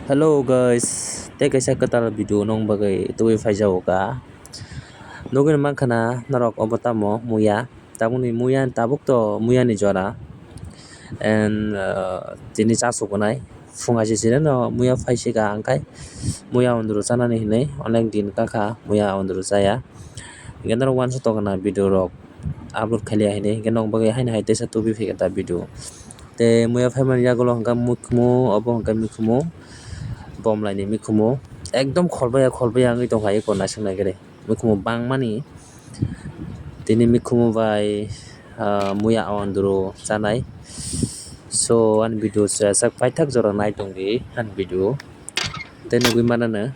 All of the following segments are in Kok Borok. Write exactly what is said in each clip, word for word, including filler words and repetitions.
Hello guys, tei kaisa kwtal video nong bagwi tubui phaijago ka. Nugwi mankha na norok obo tamo muya. Tabukni muya, tabuk to muya ni jora. And, uh, tini cha sukunai. Phung aisisiri no muya phaisika, hwnkhai muya onduru chanani hinwi onek din kakha muya onduru chaya. Hwnkhe norok uansuk tongkha na video rok upload khailiya hinwi, hwnkhe nok bagwi haino hai teisa tubui phaikha ta video. Tei muya phaimani yagulo hwnkha mikhumu, obo hwnkha mikhumu, bomlaini mikhumu. Ekdom kholbaya kholbaya wngwi tongkha eko naisik naikhe de. Mikhumu bangmani tini mikhumu bai, ah, muya onduru chanai. So ani video se sak paithak jora nai tongdi ani video. Tei nugwi manano.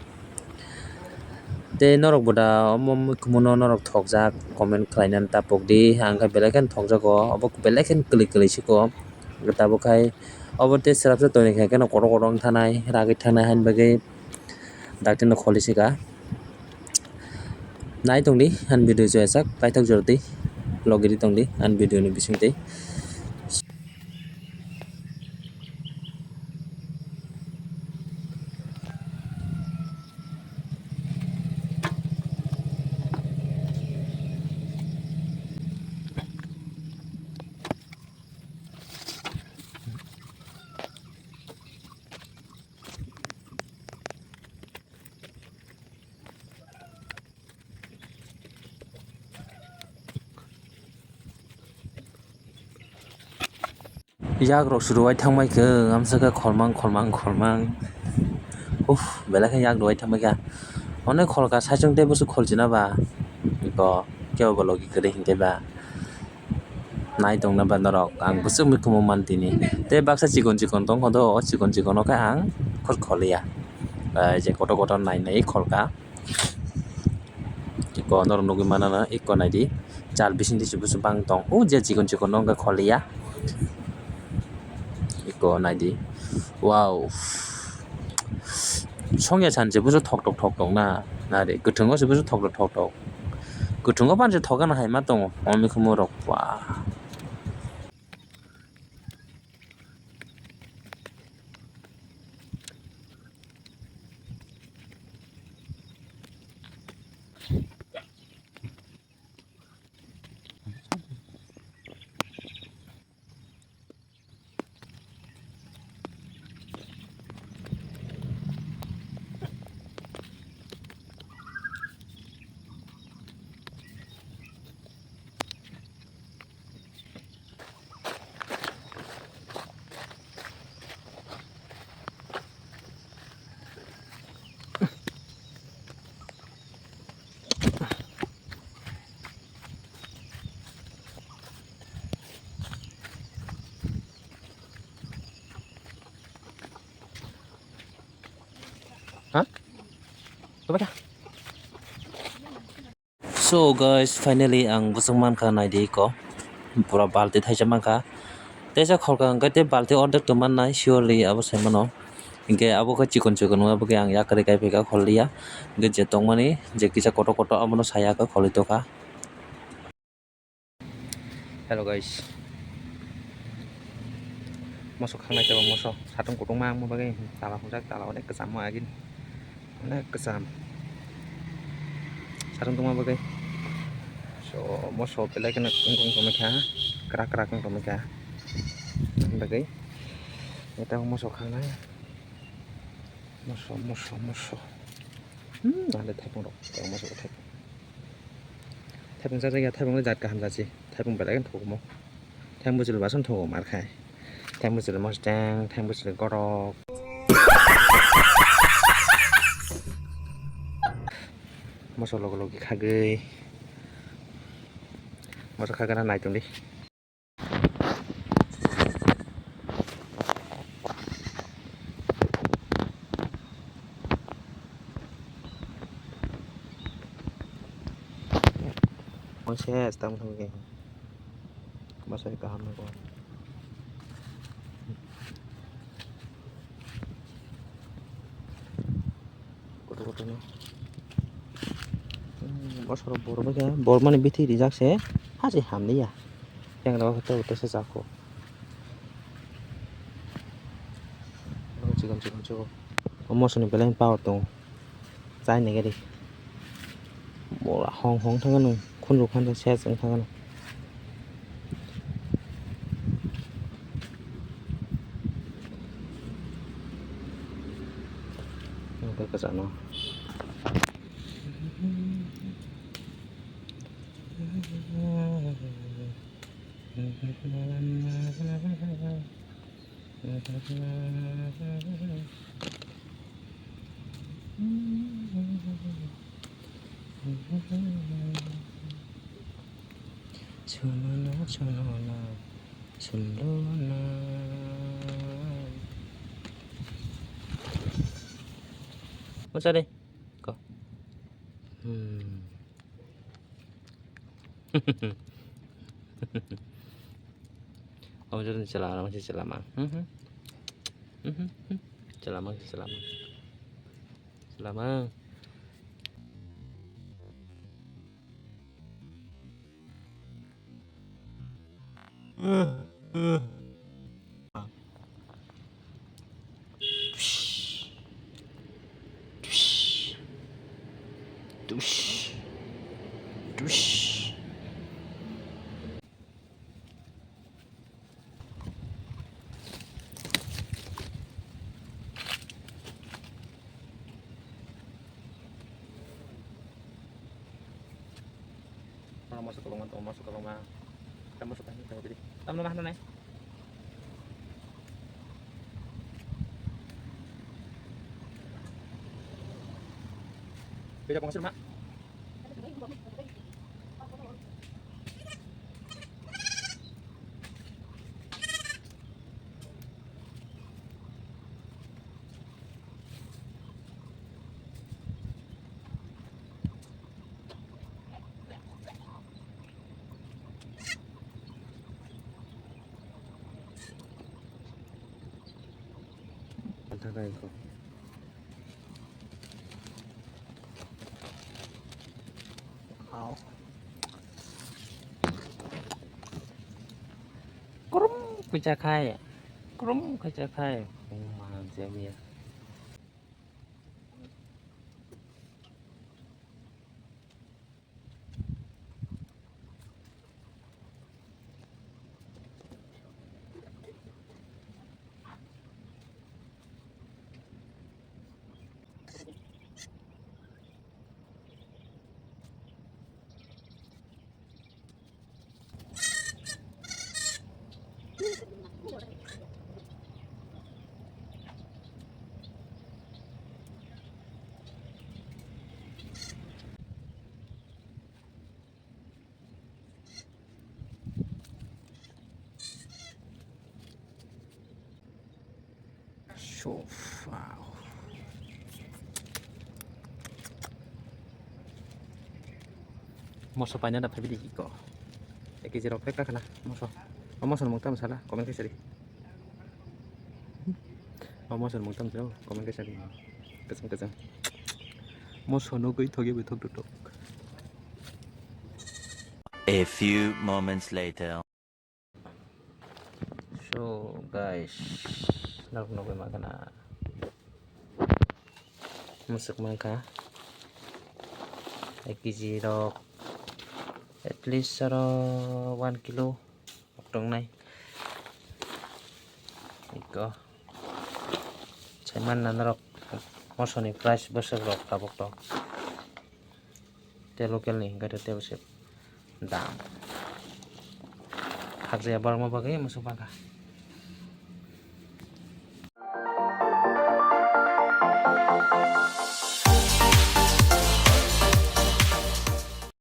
Tei norok bo da omo mikhumu no norok thokjak comment khlainani ta pokdi. Ang khe belai kheno thokjago. Obo belai kheno kwlwi kwlwi siko. Tabuk khai obo tei swrapsa tongwi khe kotor kotor wng thanai, ragwi thanai haini bagwi dakti no kholi sika. Nai tongdi ani video joya sak paithak jora tei logiri tongdi ani video ni bisingtwi. Yak rok se rwui thangbai khe, amsaka kholmang, kholmang, kholmang. Uff, belai khe yak rwui thangbai kha. Onek kholka saichung tei busu kholchina ba. Iko kebo bo logi kwrwi hinkhe ba. Nai tongna ba norok, ang busu mikhumu mantini. Tei baksa chikon chikon tongkha do, o chikon chikon o khe ang khor kholiya. Bai je kotor kotor nai nai kholka. Iko norok nugwi manana, iko naidi. Chal bising twi se busu bang tong. O je chikon chikon no wngkha kholiya. Iko naidi. Wow. Songya san se busu thok thok thok thok na. Nari kwthwngo se busu thok thok thok thok. Kwthwngo ban se thok gana hai ma tongo. O mikhumu rok. Wow. Ha? Coba dah. So guys, finally ang bwswk mankha, naidi iko. Pura balti thaisa mankha. Teisa kholka hwnkhe tei balti ordek tongmannai, surely abo sai mano. Hinkhe abo khe chikon chikon wngya, abo khe ang yakarwi kaiphai kha, kholliya. Hinkhe je tongmani, je kisa kotor kotor, abono saya kha, kholwi tokha. Hello guys. Moso khangnai tebo moso. Satung kutung ma wngma bagwi tala hwnjak, tala onek kwcham ma agini. Onek kwcham. Satung tungma bagwi. So, moso belai kheno wng tong tongmani kha. Kwrak kwrak wng tongmani kha. Bagwi. Ita moso khangnai. Moso, moso, moso. Hmm, ande thaipung rok. Moso thaipung. Thaipung chajakya, thaipung le jat kaham jat se. Thaipung belai khe thogo mo. Thang bwchwlwi basan thogo mar khai. Thang bwchwlwi mosteng, thang bwchwlwi gorok. Moso logo logi khagwi. Moso khagana nai tongdi. Masa tang thang ke. Masa kaham na ko. Kotor kotor no. Hmm, bosoro borok bai khe, borok mani bithi rijak se, hachi hamliya. Yang rok hote hote se jako. Chikon chikon se o. O mosoni belai power tongo. Chai nai gari. Bora hong hong thangano. Khunju khan ses wng thangano. Ang khe kwchangno. Chunona, chunona, chunona. What's that? Go. Hmm. Omo jora ni chwla, omo se chwla mang. Mhm. Mhm. Chwla mang, chwla mang. Chwla mang. Moso kwbangma tongo, moso kwbangma. Tamo moso kahini tongo bini. Tamo ma hwnanai. Bini kongsi ma. Krum kaicha khai, krum kaicha khai, maham jamiya. So, wow. Moso paina da phaibidi iko. Ek kg rok pek khana moso. O moso mung tam sala comment khe sari. O moso mung tam sala comment khe sari. Kesem kesem. Moso no goi thogi bi thok thok. A few moments later. So guys, nok nugui mankha na, musuk mankha ek kg rok, at least aro one kilo tongnai. Iko saiman na norok mosoni price bwswk rok tabuk tok. Tei local ni hwnkhe tei bwswk dam. Hakjaya borokma bagwi musuk bangkha.